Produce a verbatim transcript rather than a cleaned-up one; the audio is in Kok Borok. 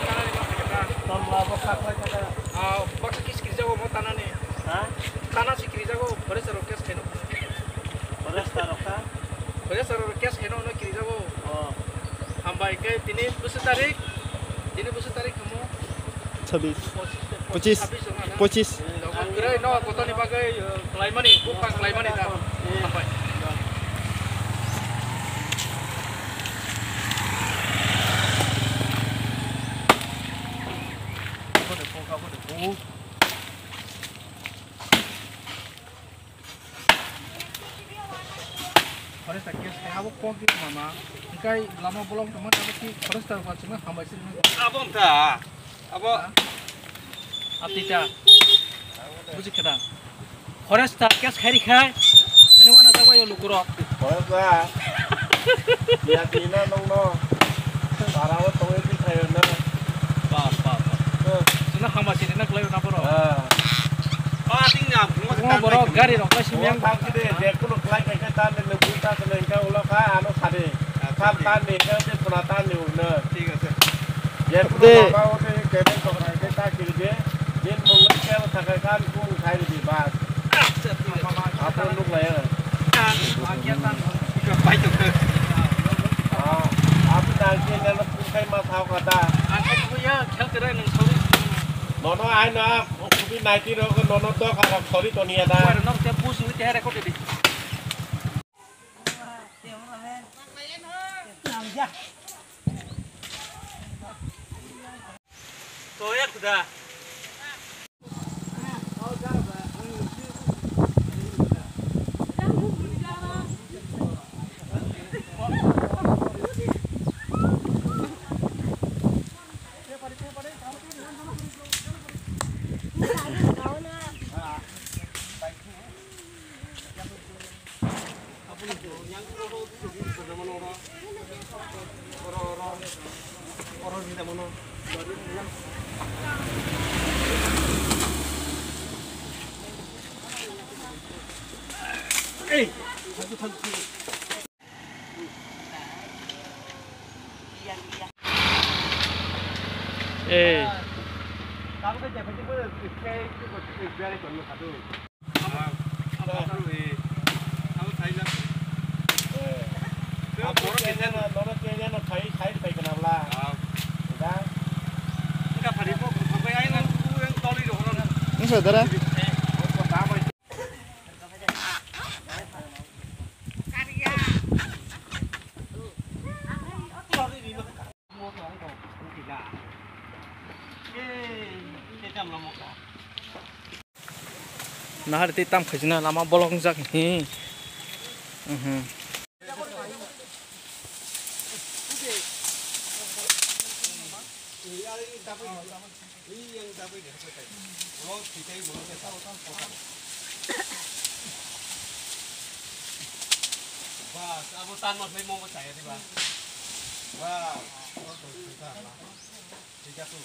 Tanani ma khaikha. Tongla bo kha khlai kha. Ah, baksa kis kirijago mo tanani. Ha? Tana si kirijago, forester rok case khaino. Forester rok kha? Forester rok case khaino no kirijago. Oh. Hambai khe tini bwswk tarik, tini bwswk tarik kamo? Chabis. Pachis. Pachis. Chabis wngna na? Pachis. Kwrwi no kotoni bagwi, uh, khlaimani, buphang khlaimani ta. Hambai. Forester case khai abo kok di mama. Engkai lama bolong tongma abo ki forester ba chuma hambai sini. Abo wngkha. Abo. Atita. Buji kheda. Forester case khai rikhai. Ani wana jagwa yo lukurok. Forester. Ya tina nongno. Para o tongwi thayo na. Ba, ba, ba. Eh. Sino hama sini na klai na boro. Ah. Ba, ting na, mo Mo boro gari rok lai sini yang. Thang kide, je kuno klai kai kai tan ne bui ta ne ka ulo ka ano sade. Acha, thang thik. Tan ne ka te pura tan ne uno. Thik ase. Je kuno De. Lama o te kebe sokra ke ta kiri de. Din mong le ke ta ka kan kung khai di bas. Acha, thik ase. Apo nuk lai. Tan, agia tan. Bai to. Ah, apo ta ke ne lo kung khai ma thao ka ta. Ang khai ko ya, khel kere nang sorry. Nono ai na. O kubi naiti rok nono to kha kha khori to niya da. Wara nok te pusu te here ko de. To ya khuda. Ei. Nung sa dara? Nahar tei tam khaijina lama bolong jak hi. Mhm. Bas, abo tan mas mai mo chaya diba. Bas, abo to thika. Thika tu.